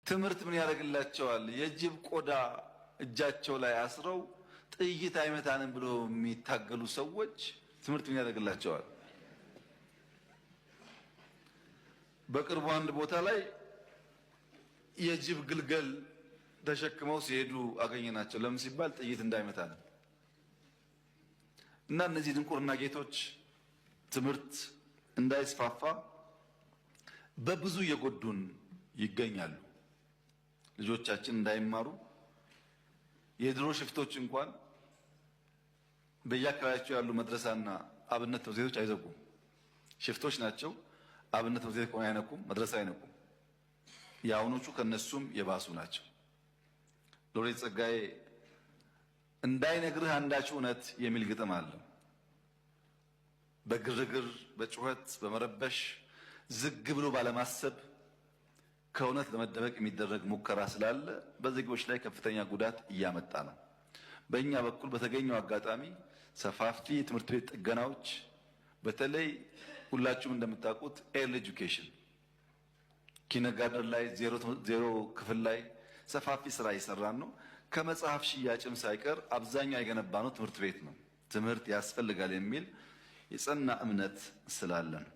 ትምህርት ምን ያደርግላቸዋል? የጅብ ቆዳ እጃቸው ላይ አስረው ጥይት አይመታንም ብሎ የሚታገሉ ሰዎች ትምህርት ምን ያደርግላቸዋል? በቅርቡ አንድ ቦታ ላይ የጅብ ግልገል ተሸክመው ሲሄዱ አገኘናቸው። ለምን ሲባል ጥይት እንዳይመታ ነው። እና እነዚህ ድንቁርና ጌቶች ትምህርት እንዳይስፋፋ በብዙ እየጎዱን ይገኛሉ። ልጆቻችን እንዳይማሩ የድሮ ሽፍቶች እንኳን በየአካባቢያቸው ያሉ መድረሳና አብነት ትምህርት ቤቶች አይዘጉም። ሽፍቶች ናቸው። አብነት ትምህርት ቤት ከሆነ አይነኩም፣ መድረሳ አይነኩም። የአሁኖቹ ከነሱም የባሱ ናቸው። ሎሬት ጸጋዬ እንዳይነግርህ አንዳች እውነት የሚል ግጥም አለው። በግርግር በጩኸት በመረበሽ ዝግ ብሎ ባለማሰብ ከእውነት ለመደበቅ የሚደረግ ሙከራ ስላለ በዜጎች ላይ ከፍተኛ ጉዳት እያመጣ ነው። በእኛ በኩል በተገኘው አጋጣሚ ሰፋፊ የትምህርት ቤት ጥገናዎች፣ በተለይ ሁላችሁም እንደምታውቁት early education kindergarten ላይ ዜሮ ክፍል ላይ ሰፋፊ ስራ እየሰራን ነው። ከመጽሐፍ ሽያጭም ሳይቀር አብዛኛው የገነባ ነው ትምህርት ቤት ነው። ትምህርት ያስፈልጋል የሚል የጸና እምነት ስላለን